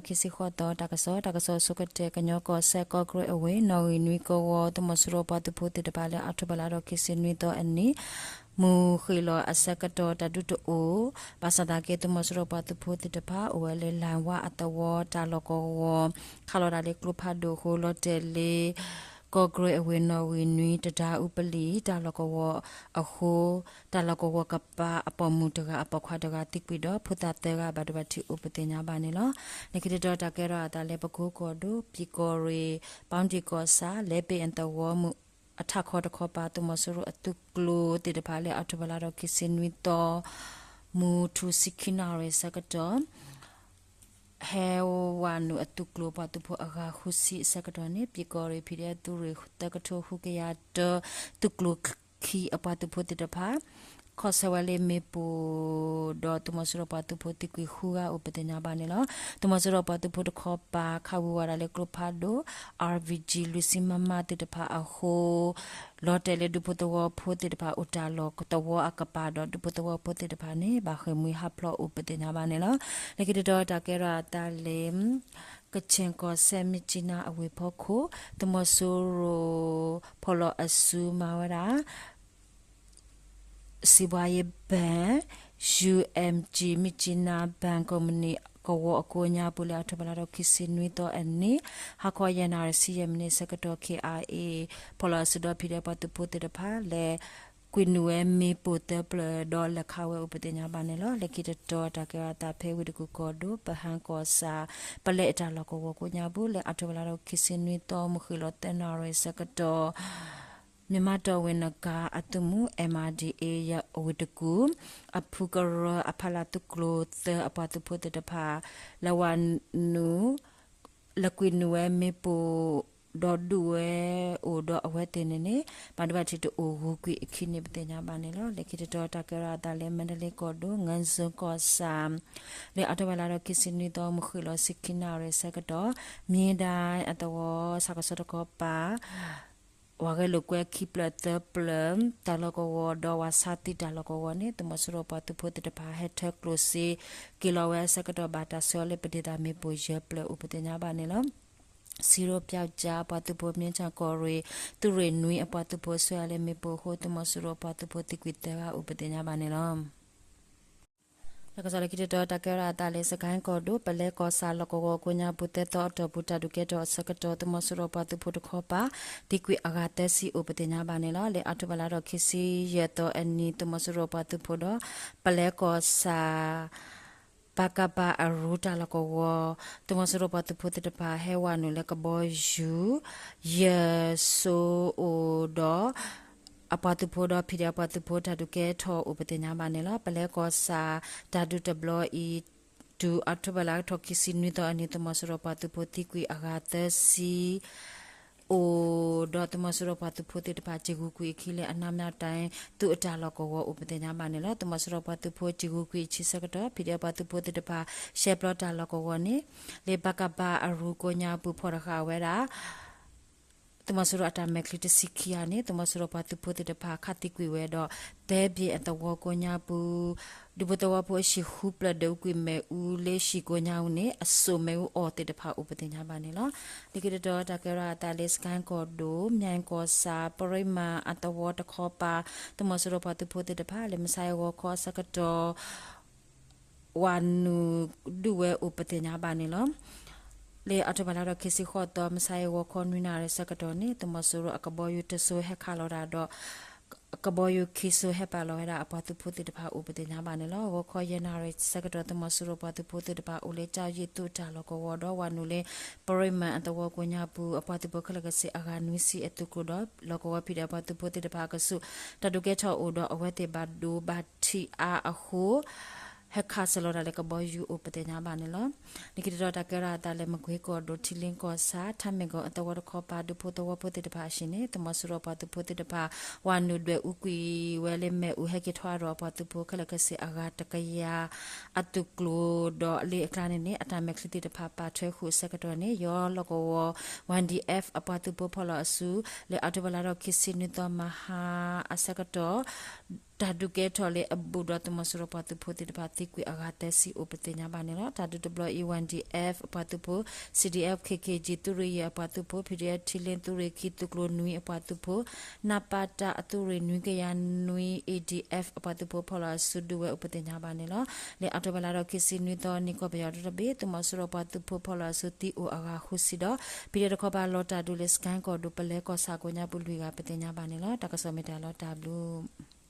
ခံဆံဃိးသီ တၢ်ကစီၣ်, တၢ်ကစီၣ်အဆိကတၢၢ် ကညီကီၢ်စဲၣ် ကီၢ်ကရ့ၣ်အဝ့ၢ် နီၣ်ဂံၢ်နွံကဝီၤ သုးမီၤစိရိၤပှၤသုးဖိသ့ၣ်တဖၣ်လၢ အီးထိဘၢၣ်လါဒီးခံဆံနွံသီအနံၤ မုၢ်ဃ့ၢ်လီၤအဆၢကတီၢ် တၢ်ဒုးတအိၣ်, ဘၣ်ဆၣ်သနာ်က့ သုးမီၤစိရိၤပှၤသုးဖိသ့ၣ်တဖၣ် အိၣ်ဝဲလၢ လၣ်ဝါအသဝီတၢ်လီၢ်ကဝီၤ ခးလီၤတၢ်လၢကျိဖးဒိၣ်အဃိ လီၤတဲာ်လၢ ကီၢ်ကရ့ၣ်အဝ့ၢ် နီၣ်ဂံၢ်နွံ တဒါအူပလံၣ် တၢ်လီၢ်ကဝီၤအဃိ တၢ်လီၢ်ကဝီၤကပၤအပိာ်မုၣ်တဂၤ အပိာ်ခွါတဂၤသံကွံာ်ဒီး ဖိသၣ်သၢဂၤဘၣ်ဒိဘၣ်ထံးအိၣ်ပသ့ၣ်ညါဘၣ်န့ၣ်လီၤ. လၢခံတတီၤ တၢ်ကဲထီၣ်အသးလၢ ပကိကီၢ်ဒိၣ် ပၠံၣ်ကီၢ်ရ့ၣ် ဘီၣ်ဒံၣ်ကီၢ်ဆၣ် လဲၤပ့ၣ်အသဝီမုၢ်အထးခီတခီပၤ သုးမီၤစိရိၤအသုးကျိၤသ့ၣ်တဖၣ်လၢ အီးထိဘၢၣ်လါဒီးခံဆံနွံသီ မုၢ်ထူၣ်ဆံခံနၣ်ရံၣ်အဆၢကတီၢ် ဟဲဝးနုာ်အသုးကျိၤပှၤသုးဖိအဂၤဃုဆံအဆၢကတီၢ်န့ၣ် ပၠံၣ်ကီၢ်ရ့ၣ် PDF သုးရ့ၣ်သၢကထိဃုကယၤတၢ သုးကျိၤခံအပှၤသုးဖိသ့ၣ်တဖၣ် ခီဆၢဝဲလၢမ့ၣ်ပိၢ် ဒီးသုးမီၤစိရိၤပှၤသုးဖိသံကွံာ်ဃုဂၤအိၣ်ပသ့ၣ်ညါဘၣ်န့ၣ်လီၤ. သုးမီၤစိရိၤပှၤသုးဖိတခီပၤ ခးဝံၤဝဲဒၣ်လၢကျိဖးဒိၣ် RPG လွံၢ်ဆံ မမ သ့ၣ်တဖၣ်အဃိ လီၤတဲာ်လၢဒူဖိသဝီဖိသ့ၣ်တဖၣ်အိၣ်တၢ်လီၢ်သဝီအကပၤဒီး ဒူဖိသဝီဖိသ့ၣ်တဖၣ်န့ၣ် ဘၣ်ဃ့ၢ်မှံဟးဖျိးအိၣ်ပသ့ၣ်ညါဘၣ်န့ၣ်လီၤ. လၢခံတတီၤ တၢ်ကဲထီၣ်အသးလၢ ကခ့ၣ်ကီၢ်စဲၣ် မြစ်ကြီးနား အဝ့ၢ်ဖီခိၣ် သုးမီၤစိရိၤ ဖီၣ်လီၤအစုမၤဝဲဒၣ် စီးပွားရေးဘဏ် UMG မြစ်ကြီးနား ဘဏ် ကုမ္ပဏီကဝီၤအကိးညါပူၤလၢ အီးထိဘၢၣ်လါဒီးခံဆံနွံသီအနံၤ ဟါခီယဲၢ်နၣ်ရံၣ်ဆံယဲၢ်မံးနံးအဆၢကတီၢ် KIA ဖီၣ်လီၤအစုဒီး PDF ပှၤသုးဖိသ့ၣ်တဖၣ် လဲၤကွံာ်နုာ်ဝဲမ့ၣ်ပိၢ်သၢပျၢၤဒီးလဲၤခးဝဲအိၣ်ပသ့ၣ်ညါဘၣ်န့ၣ်လီၤ. လၢခံတတီၤ တၢ်ကဲထီၣ်အသးဖဲဝ့ၢ်တကူၣ်ကီၢ်ဒိၣ် ပဟၣ်ကီၢ်ဆၣ် ပလဲအတၢ်လီၢ်ကဝီၤကိးညါပူၤလၢ အီးထိဘၢၣ်လါဒီးခံဆံနွံသီ မုၢ်ဃ့ၢ်လီၤသၢနၣ်ရံၣ်အဆၢကတီၢ် မြန်မာ့တော်ဝင်နဂါးအသုးမုၢ် MRDA အဝ့ၢ်တကူၣ် အဖုကရၢအဖီလာ်သုးကျိၤသၢအပှၤသုးဖိသ့ၣ်တဖၣ် လဲၤဝးနုာ် လဲၤကွံာ်နုာ်ဝဲမ့ၣ်ပိၢ် ဒီးဒုးဝဲအိၣ်ဒီးအဝဲသ့ၣ်န့ၣ်န့ၣ် ဘၣ်ဒိဘၣ်ထံးတအိၣ် ဂုၤကွံာ်အခံန့ၣ် ပသ့ၣ်ညါဘၣ်န့ၣ်လီၤ. လၢခံတတီၤ တၢ်ကဲထီၣ်အသးလၢ မါဒလ့ကီၢ်ဒိၣ် ငါးစုံကီၢ်ဆၣ် လၢအီးထိဘၢၣ်လါဒီးခံဆံနွံသီ မုၢ်ဃ့ၢ်လီၤဆံခံနၣ်ရံၣ်အဆၢကတီၢ် မ့ၢ်ဒၣ်အသဝီဆၣ်ကဆီတခီပၤ ဝၤဂဲၤလိာ်ကွဲခံပျၢၤသၢပျၢၤ တၢ်လီၢ်ကဝီၤဒီး ဝၤဆါသံတၢ်လီၢ်ကဝီၤန့ၣ် သုးမီၤစိရိၤပှၤသုးဖိသ့ၣ်တဖၣ် ဟဲထၢကျိၣ်စ့ က့ၤလီၤဝဲအဆၢကတီၢ် ဘၣ်တၢ်ဆှၢအီၤလၢပဒ့ၣ်သၣ်မ့ၣ်ပိၢ်ယဲၢ်ပျၢၤအိၣ်ပသ့ၣ်ညါဘၣ်န့ၣ်လီၤ. စံရိပၠီကၠါအပှၤသုးဖိ မ့ၢ်ဆၣ်ကီၢ်ရ့ၣ် သုးရ့ၣ်နွံအပှၤသုးဖိဆှၢအီၤလၢမ့ၣ်ပိၢ်အဃိ သုးမီၤစိရိၤပှၤသုးဖိသံကွံာ်သၢဂၤအိၣ်ပသ့ၣ်ညါဘၣ်န့ၣ်လီၤ. တၢ်ကစီၣ်လၢခံတတီၤ တၢ်ကဲထီၣ်အသးလၢ စကဲၣ်ကီၢ်ဒိၣ် ပလဲကီၢ်ဆၣ်လီၢ်ကဝီၤကိးညါပူၤ သၢသီအတီၢ်ပူၤ တၢ်ဒုးကဲထီၣ်အဆၢကတီၢ် သုးမီၤစိရိၤပှၤသုးဖိတခီပၤ သံကွံာ်အဂၤသၢဆံအိၣ်ပသ့ၣ်ညါဘၣ်န့ၣ်လီၤ. လၢအီးထိဘၢၣ်လါဒီးခံဆံယဲၢ်သီအနံၤ သုးမီၤစိရိၤပှၤသုးဖိဒီး ပလဲကီၢ်ဆၣ် ပကပ အရူတၢ်လီၢ်ကဝီၤ သုးမီၤစိရိၤပှၤသုးဖိသ့ၣ်တဖၣ် ဟဲဝးနုာ်လၢကဘီယူၤ ယဲၢ်စိအိၣ်ဒီး အပှၤသုးဖိဒီး PDF ပှၤသုးဖိ တၢ်ဒုးကဲထီၣ်အိၣ်ပသ့ၣ်ညါဘၣ်န့ၣ်လီၤ. ပလဲကီၢ်ဆၣ် တၢ်ဒုးတဘျီအံၤ တုၤအီးထိဘၢၣ်လါထီၣ်ခံဆံနွံသီအနံၤ သုးမီၤစိရိၤပှၤသုးဖိသံကွံာ်အဂၤသၢဆံ အိၣ်ဒီး သုးမီၤစိရိၤပှၤသုးဖိသ့ၣ်တဖၣ် စံၣ်ဂုၤကွံာ်အခံလၢ အနါမၠၣ်တၢ် သုးအတၢ်လီၢ်ကဝီၤအိၣ်ပသ့ၣ်ညါဘၣ်န့ၣ်လီၤ. သုးမီၤစိရိၤပှၤသုးဖိစံၣ်ဂုၤကွံာ်အဆံဆၢကတီၢ် PDF ပှၤသုးဖိသ့ၣ်တဖၣ် ရှဲပျီတၢ်လီၢ်ကဝီၤန့ၣ် လၢပကပ အရူကိးညါပူၤဖီၣ်တဃာ်ဝဲဒၣ် သုးမီၤစိရိၤအတၢ်မဲာ်ချံတဆံခံဂၤန့ၣ် သုးမီၤစိရိၤပှၤသုးဖိသ့ၣ်တဖၣ် ခးသံကွံာ်ဝဲဒီး သၢဘ့ၣ်အသဝီကိးညါပူၤ ဒူဖိသဝီဖိအဟံၣ်ဃုပျၢၤ ဒွဲၣ်အူကွံာ်မ့ၣ်အူလၢဟံၣ်ကိးညါပူၤန့ၣ် အစိၣ်မ့ၣ်အူအီၣ်သ့ၣ်တဖၣ်အိၣ်ပသ့ၣ်ညါဘၣ်န့ၣ်လီၤ. လၢခံတတီၤ တၢ်ကဲထီၣ်အသးလၢ စကဲၣ်ကီၢ်ဒိၣ် မၠဲၣ်ကီၢ်ဆၣ် ပရံမၣ်အသဝီတခီပၤ သုးမီၤစိရိၤပှၤသုးဖိသ့ၣ်တဖၣ် လၢမုၢ်ဆါအံၤဂီၤခီအဆၢကတီၢ် ဝးနုာ်ဒုးဝဲအိၣ်ပသ့ၣ်ညါဘၣ်န့ၣ်လီၤ. လၢအီးထိဘၢၣ်လါဒီးခံဆံဃိးသီ မုၢ်ဆါအံၤဂီၤခီနွံနၣ်ရံၣ်အဆၢကတီၢ်န့ၣ် သုးမီၤစိရိၤအကဘီယူၤတစိၤဟဲခးလီၤတၢ်ဒီး ကဘီယူၤခံစိၤဟဲပာ်လီၤဝဲဒၣ် အပှၤသုးဖိသ့ၣ်တဖၣ်အိၣ်ပသ့ၣ်ညါဘၣ်န့ၣ်လီၤ. ဂီၤခီယဲၢ်နၣ်ရံၣ်အဆၢကတီၢ် သုးမီၤစိရိၤပှၤသုးဖိသ့ၣ်တဖၣ်အိၣ်လၢ ကၠီယံၣ်သူးတၢ်လီၢ်ကဝီၤဒီး ဝးနုာ်လၢ ပရံမၣ်အသဝီကိးညါပူၤ အပှၤသုးဖိခဲလၢာ်ခဲဆ့အဂၤနွံဆံအသုးကျိၤဒီး လီၢ်ကဝီၤ PDF ပှၤသုးဖိသ့ၣ်တဖၣ်အကဆူး တၢ်ဒုးကဲထီၣ်အိၣ်ဒီးအဝဲသ့ၣ်ဘၣ်ဒိဘၣ်ထံးအါအဃိ ဟဲခးစၢၤလီၤတၢ်လၢကဘီယူၤအိၣ်ပသ့ၣ်ညါဘၣ်န့ၣ်လီၤ. လၢခံတတီၤ တၢ်ကဲထီၣ်အသးလၢ မကွ့ကီၢ်ဒိၣ် ထံလ့ကီၢ်ဆၣ် ထါမ့ၢ်ကီၢ်အသဝီတခီပၤ ဒူဖိသဝီဖိသ့ၣ်တဖၣ်အဟံၣ်န့ၣ် သုးမီၤစိရိၤပှၤသုးဖိသ့ၣ်တဖၣ် ဝးနုာ်ဒွဲၣ်အူကွံာ်ဝဲလၢမ့ၣ်အူ ဟဲက့ၤထီၣ်ဒီးအပှၤသုးဖိခဲလၢာ်ခဲဆ့အဂၤတကယၤ အသုးကျိၤဒီးလၢအကျါန့ၣ်န့ၣ် အတၢ်မဲာ်ချံသ့ၣ်တဖၣ်ပာ်ထွဲဃုာ်အဆၢကတီၢ်န့ၣ် ယီၤလီၢ်ကဝီၤ YNDF အပှၤသုးဖိဖီၣ်လီၤအစု လၢအီးထိဘၢၣ်လါထီၣ်ခံဆံနွံသီမဟါအဆၢကတီၢ် တၢ်ဒုးကဲထီၣ်လၢအဘူးဒီးသုးမီၤစိရိၤပှၤသုးဖိသ့ၣ်တဖၣ်သံကွံာ်အဂၤသၢဆံအိၣ်ပသ့ၣ်ညါဘၣ်န့ၣ်လီၤ. တၢ်ဒုးတဘျီအံၤ Y D F အပှၤသုးဖိ, C D F, K K G သုးရ့ၣ်ယဲၢ်အပှၤသုးဖိ, P D F ထံလ့သုးရ့ၣ်ခံ သုးကျိၤနွံအပှၤသုးဖိ, နပတ အသုးရ့ၣ်နွံကယၤနွံ A D F အပှၤသုးဖိဖီၣ်လီၤအစုဒုးဝဲအိၣ်ပသ့ၣ်ညါဘၣ်န့ၣ်လီၤ. လၢအီးထိဘၢၣ်လါဒီးခံဆံနွံသီ နံၣ်ကီၢ်ပယီၤတဘ့ၣ် သုးမီၤစိရိၤပှၤသုးဖိဖီၣ်လီၤအစုသံအိၣ်အဂၤဃုဆံဒီး ဖံးဒဲးတခီပၤလီၤတၢ်ဒုးလၢ စကဲကီၢ်ဒိၣ်ပလဲကီၢ်ဆၣ်ကိးညါပူၤလွံၢ်ဂၤပသ့ၣ်ညါဘၣ်န့ၣ်လီၤ. တၢ်ကစီၣ်မ့ၢ်တၢ်လီၤတၢ်ဘျုး